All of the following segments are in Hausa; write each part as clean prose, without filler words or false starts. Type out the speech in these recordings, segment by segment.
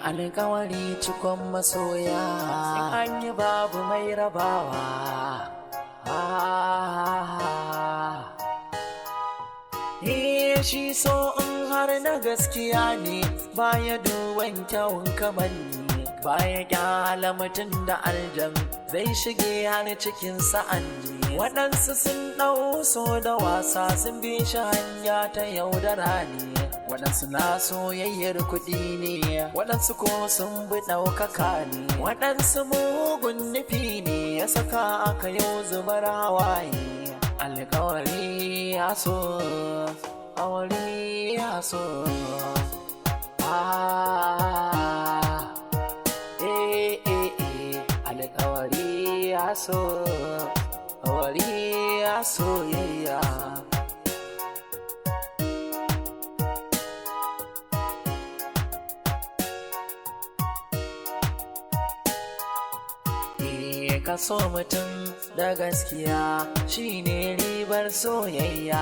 Alkawari cikon masoya, an yi babu mai rabawa. Shi so in har na gaskiya ne, baya duban kyawun kamanni, baya kyala mutum da aljan zai shige har cikin sa'anni. Waɗansu sun ɗau so da wasa, sun bi shi hanya ta yaudara ne. Waɗansu na soyayyar kuɗi ne, waɗansu ko sun bi ɗaukaka ne, waɗansu mugun nufi ne ya saka aka yau zubar hawaye. Alkawari ya so, aure ya so, ah, eh eh eh, alkawari ya so, aure ya soyayya. Ka so mutum da gaskiya shine ribar soyayya.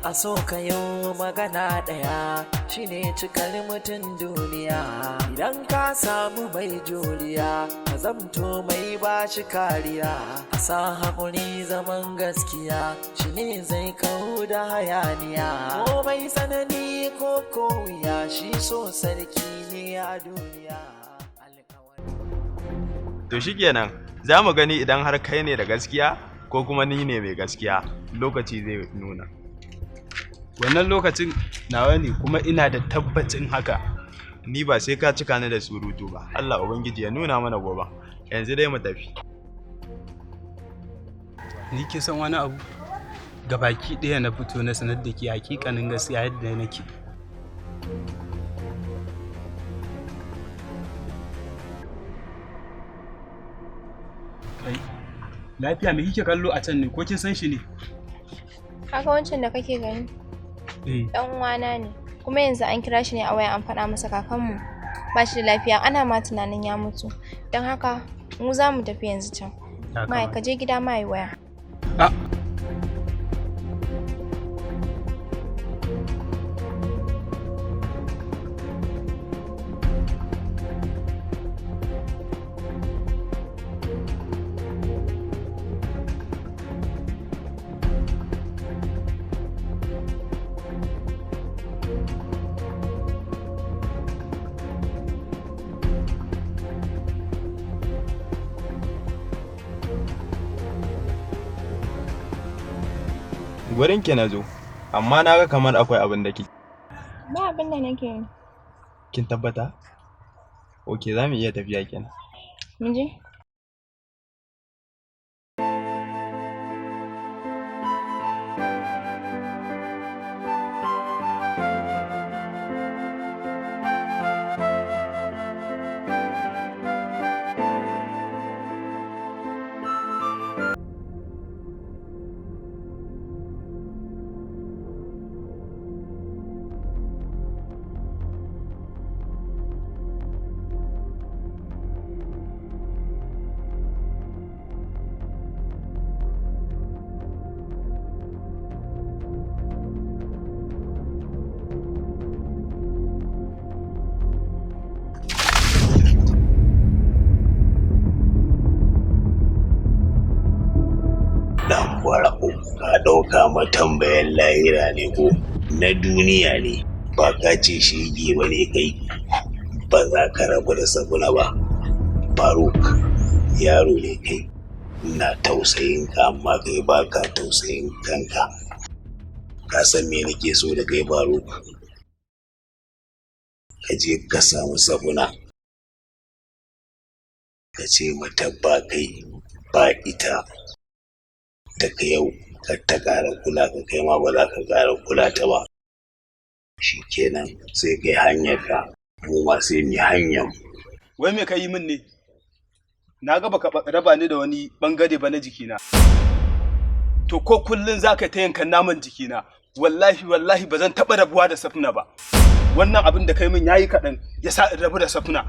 A so ka yau magana ɗaya shine cikar mutum duniya. Idan ka samu mai juriya, ka zamto mai bashi kariya. A sa haƙuri zaman gaskiya shine zai kau da hayaniya. Ko mai tsanani ko kowiya, shi so sarki ne a duniya. To shikenan, za mu gani idan har kai ne da gaskiya ko kuma ni ne mai gaskiya, lokaci zai nuna. Wannan lokacin nawa ne, kuma ina da tabbacin haka. Ni ba sai ka cika ni da surutu ba. Allah Ubangiji ya nuna mana gobe. Yanzu dai mu tafi. Ni ke san wani abu gabaki ɗaya na fito na sanar da ke hakikanin gaskiya yadda nake. Kai, lafiya me kike kallo a can ne, ko kin san shi ne? Kaga wancan da kake gani? Eh. Dan uwana ne. Kuma yanzu an kira shi ne a waya an faɗa masa kakanmu ba shi da lafiya, ana ma tunanin ya mutu. Don haka mu za mu tafi yanzu can. Ya Mai kamata. ka je gida mai waya. Ah. Gurin ki na zo, amma na ga kamar akwai abin da ki. Ba abin da nake yi. Kin tabbata? Ok, za mu iya tafiya kenan. Mu je. Dan bara'u, ka ɗauka matambayan lahira ne ko na duniya ne? Ba ka ce shege ba ne kai, ba za ka rabu da sabuna ba. Faruk, yaro ne kai, ina tausayin ka, amma kai ba ka tausayin kanka. Ka san me nake so da kai, Faruk? Ka je ka samu sabuna, ka ce mata ba kai ba ita daga yau, kar ta ƙara kula ka, kai ma ba za ka ƙara kula ta ba. Shikenan, sai kai hanyar ka, mu ma sai mu yi hanyar mu. Wai me ka yi min ne? Na ga baka raba ni da wani bangare ba na jikina. To ko kullun zaka ta yankan naman jikina, Wallahi wallahi ba zan taɓa rabuwa da Safna ba. Wannan abin da kai min yayi kaɗan ya sa in rabu da Safna.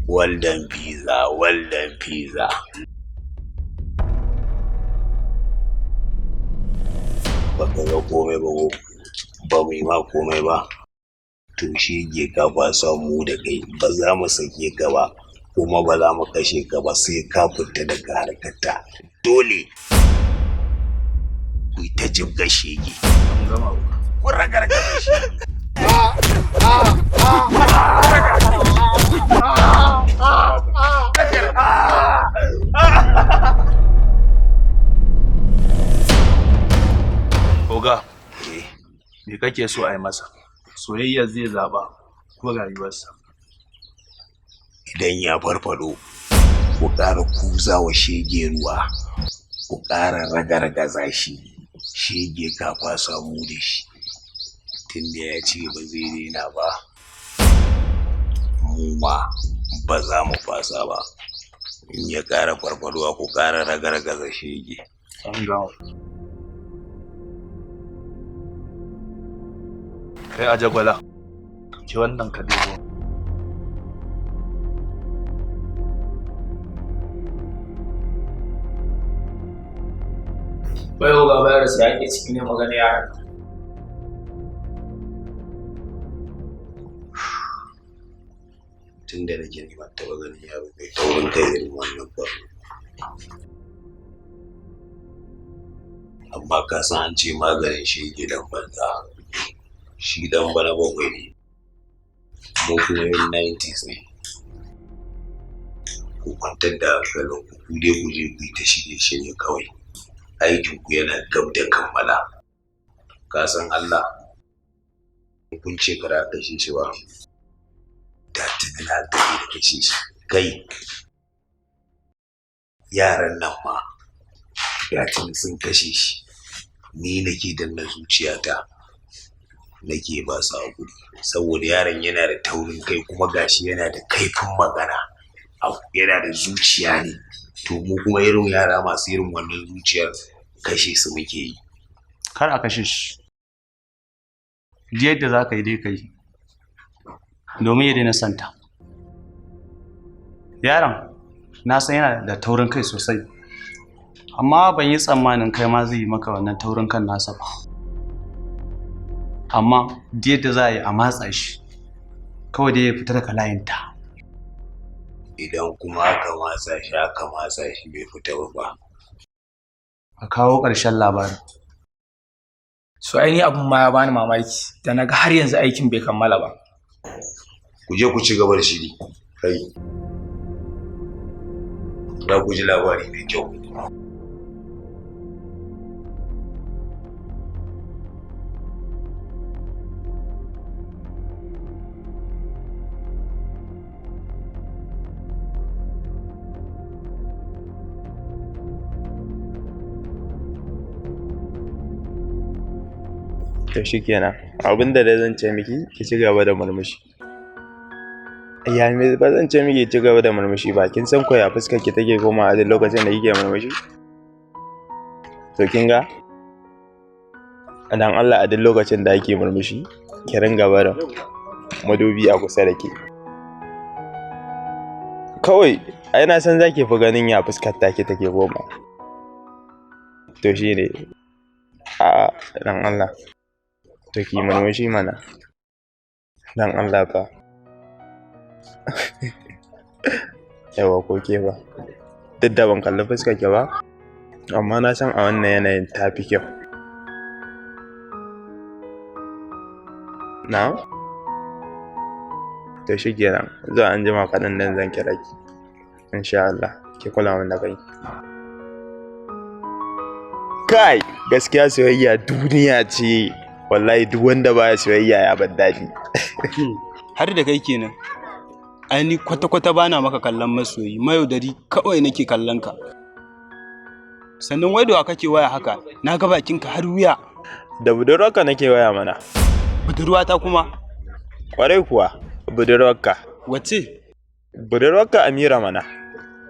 Waldan pizza, waldan pizza. Baka ga komai ba ko? Ba mu yi ma komai ba. To shege, ka fasa mu da kai ba za mu sake ka ba, kuma ba za mu kashe ka ba sai ka fita daga harkata. Dole ku yi ta jibga shege. Ku ragargaza shege. Oga, me kake so a yi masa? Soyayya zai zaɓa ko rayuwarsa? Idan ya farfado, ku ƙara kuza wa shege ruwa, ku ƙara ragargaza shi. Shege, ka fasa mu da shi. Tunda ya ce ba zai daina ba, mu ma ba za mu fasa ba. In ya ƙara farfadowa, ku ƙara ragargaza shege. An gama. Kai a jagwala, ki wannan ka dubo. Wai oga, bayar sai ake ciki ne magana yaran nan? Tun da nake ni ban taɓa ganin yaro mai taurin kai irin wannan ba, amma ka san an ce maganin shege dan banza. Shi dan bana bakwai ne, mu kuma yan 90s ne. Ku kwantar da hankalin ku, ku dai ku je ku yi ta shirye shirye kawai. Aikin ku yana gab da kammala. Ka san Allah, kun ce kara kashe shi ba, da tuni na gani da kashe shi. Kai, yaran nan ma da tuni sun kashe shi. Ni nake danna zuciyata, nake ba su hakuri, saboda yaron yana da taurin kai, kuma gashi yana da kaifin magana, yana da zuciya ne. To mu kuma irin yara masu irin wannan zuciyar kashe su muke yi. Kar a kashe shi. Duk yadda za ka yi dai ka yi domin ya daina santa. Yaron na san yana da taurin kai sosai, amma ban yi tsammanin kai ma zai yi maka wannan taurin kan nasa ba. Amma duk yadda za a yi a matsa shi kawai dai ya fita daga layinta. Idan kuma aka matsa shi, aka matsa shi, bai fita ba? A kawo ƙarshen labarin. So ai ni abun ma ya bani mamaki da naga har yanzu aikin bai kammala ba. Ku je ku ci gaba da shiri. Kai, za ku ji labari mai kyau. To shikenan, abin da dai zan ce miki, ki ci gaba da murmushi. Ya me ba zan ce miki ci gaba da murmushi ba? Kin san ko ya fuskar ki take koma a duk lokacin da kike murmushi? To kin ga, dan Allah, a duk lokacin da ake murmushi ki ringa barin madubi a kusa da ke. Kawai ai na san zaki fi ganin ya fuskar take take koma. To shine. A'a, dan Allah, to ki murmushi mana, dan Allah fa. Yawa, ko ke ba, duk da ban kalli fuskar ki ba, amma na san a wannan yanayin ta fi kyau. Na to shi kenan, zuwa an jima kaɗan nan zan kira ki, insha Allah. Ki kula min da kai. Kai, gaskiya soyayya duniya ce. Wallahi duk wanda baya soyayya ya ban daɗi. Har da kai kenan? Ai ni kwata-kwata bana maka kallon masoyi, mayaudari kawai nake kallon ka. Sannan wai da wa kake waya haka? Na ga bakinka har wuya. Da budurwarka nake waya mana. Budurwata kuma? Kwarai kuwa, budurwarka. Wace? Budurwarka Amira mana.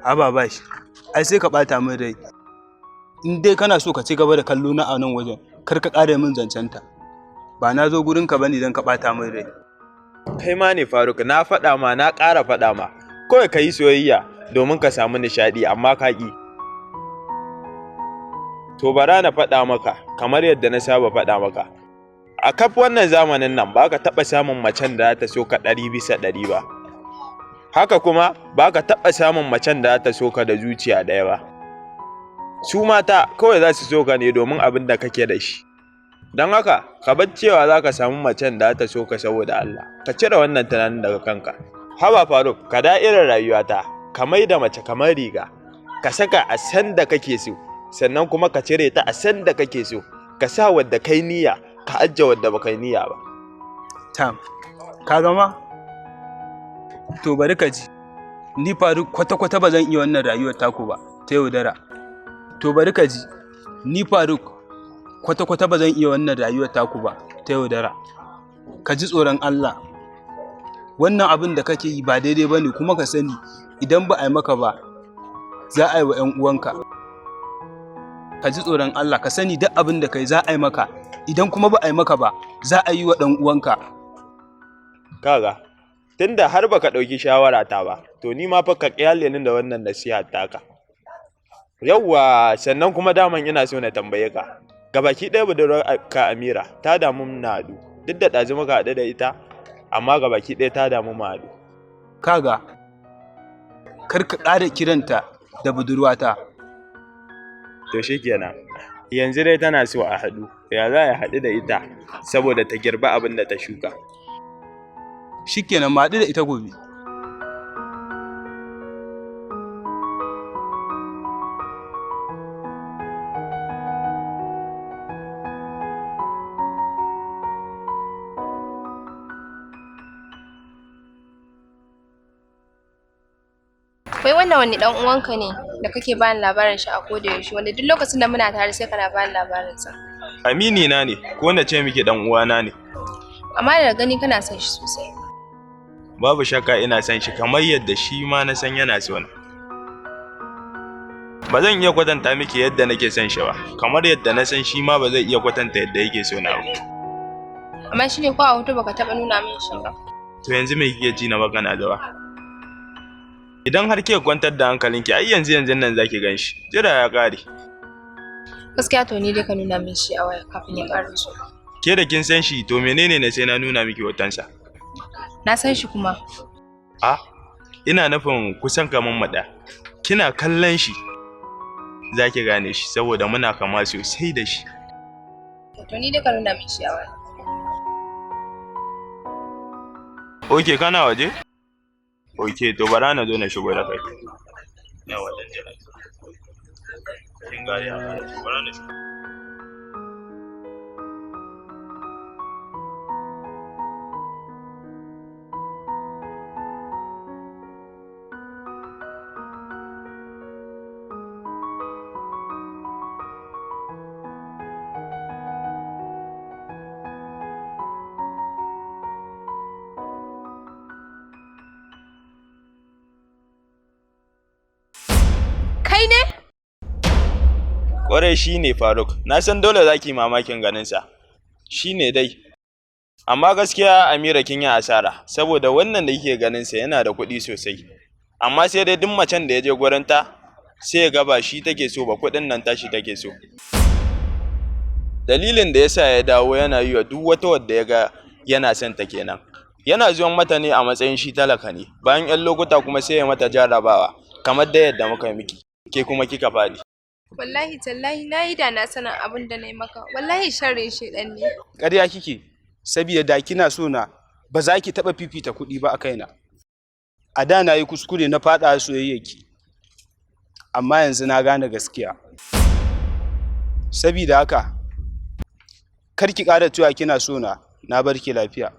Haba bash, ai sai ka ɓata min rai. In dai kana so ka ci gaba da kallo na a nan wajen, kar ka ƙara min zancenta. Ba na zo gurinka bane don ka ɓata min rai. Kai ma ne Faruk, na faɗa ma, na ƙara faɗa ma. Kawai ka yi soyayya domin ka samu nishaɗi, amma ka ƙi. To bara na faɗa maka kamar yadda na saba faɗa maka. A kaf wannan zamanin nan ba ka taɓa samun macen da za ta so ka 100% ba. Haka kuma ba ka taɓa samun macen da za ta so ka da zuciya ɗaya ba. Su mata kawai za su so ka ne domin abin da kake da shi. Don haka, ka bar cewa za ka samu macen da ta so ka saboda Allah. Ka cire wannan tunanin daga kanka. Haba Faruk, ka da irin rayuwata, ka mai da mace kamar riga. Ka saka a san da kake so, sannan kuma ka cire ta a san da kake so. Ka sa wadda kai niyya, ka ajiye wadda ba kai niyya ba. Tam, ka gama? To bari ka ji. Ni Faruk kwata-kwata ba zan iya wannan rayuwar taku ba, ta yaudara. To bari ka ji. Ni Faruk kwata-kwata ba zan iya wannan rayuwar taku ba, ta yaudara. Ka ji tsoron Allah. Wannan abin da kake yi ba daidai ba ne, kuma ka sani idan ba a yi maka ba, za a yi wa 'yan uwanka. Ka ji tsoron Allah, ka sani duk abin da kai za a yi maka, idan kuma ba a yi maka ba, za a yi wa ɗan uwanka. Kaga, tunda har baka ɗauki shawara ta ba, to ni ma fa ka ƙyale ni da wannan nasiha taka. Yawwa, sannan kuma daman ina so na tambaye ka. Gabaki ɗaya budurwar ka Amira ta damu na haɗu, duk da ɗazu muka haɗu da ita, amma gabaki ɗaya ta damu mu haɗu. Kaga, kar ka ƙara kiranta da budurwata. To shikenan, yanzu dai tana so a haɗu, ya za a haɗu da ita saboda ta girba abin da ta shuka. Shikenan, mu haɗu da ita gobe. Wai wannan wani dan uwanka ne da kake bani labarin shi a koda yaushe, wanda duk lokacin da muna tare sai kana bani labarin sa. Amini na ne, ko na ce miki dan uwana ne. Amma da gani kana son shi sosai. Babu shakka ina son shi kamar yadda shi ma na san yana so na. Ba zan iya kwatanta miki yadda nake son shi ba, kamar yadda na san shi ma ba zai iya kwatanta yadda yake so na ba. Amma shi ne ko a hoto baka taba nuna min shi ba. To yanzu me kike ji na magana da ba? Idan har kika kwantar da hankalinki, ai yanzu yanzu nan zaki gan shi. Jira ya ƙare. Gaskiya to ni dai ka nuna min shi a waya kafin ya ƙara so. Ke da kin san shi, to menene na sai na nuna miki hotonsa? Na san shi kuma. A, ina nufin kusan kaman mu ɗaya. Kina kallon shi zaki gane shi saboda muna kama sosai da shi. To ni dai ka nuna min shi a waya. Ok, kana waje? Ok, to bara na zo na shigo da kai. Yawa, dan jira. Kin gane a bara na shigo. Kai ne? Kwarai shi ne Faruk, na san dole za ki yi mamakin ganinsa. Shi ne dai. Amma gaskiya Amira kin yi asara, saboda wannan da kike ganinsa yana da kuɗi sosai. Amma sai dai duk macen da ya je gurinta, sai ya ga ba shi take so ba, kuɗin nan tashi take so. Dalilin da yasa ya dawo yana yi wa duk wata wadda ya ga yana son ta kenan. Yana zuwan mata ne a matsayin shi talaka ne, bayan 'yan lokuta kuma sai ya mata jarrabawa, kamar da yadda muka yi miki, ke kuma kika faɗi. Wallahi tallahi na yi da na sanin abin da na yi maka. Wallahi sharrin shaiɗan ne. Ƙarya kike, saboda da kina so na ba za ki taɓa fifita kuɗi ba a kaina. A da na yi kuskure na faɗa soyayyarki, amma yanzu na gane gaskiya. Sabida haka, kar ki ƙara cewa kina so na, na bar ki lafiya.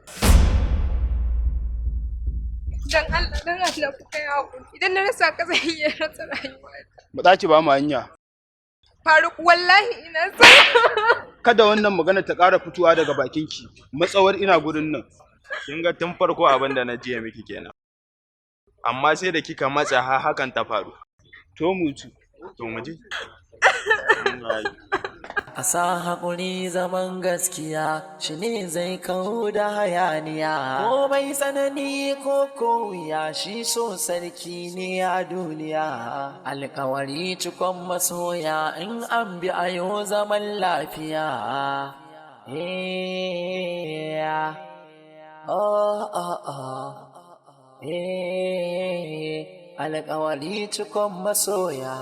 Dan Allah, dan Allah ku kai hakuri. Idan na rasa ka zan iya rasa rayuwata. Ba za ki ba mu hanya. Faruk wallahi ina son. Kada wannan magana ta ƙara fitowa daga bakinki, matsawar ina gurin nan. Kin ga tun farko abin da na jiya miki kenan. Amma sai da kika matsa har hakan ta faru. To mutu. To mu je. A sa haƙuri zaman gaskiya shi ne zai kawo da hayaniya. Komai tsanani ko wuya shi so sarki ne a duniya. Alkawari cikon masoya in an bi ayo zaman lafiya. Eh, oh, oh, oh. Eh, alkawari cikon masoya.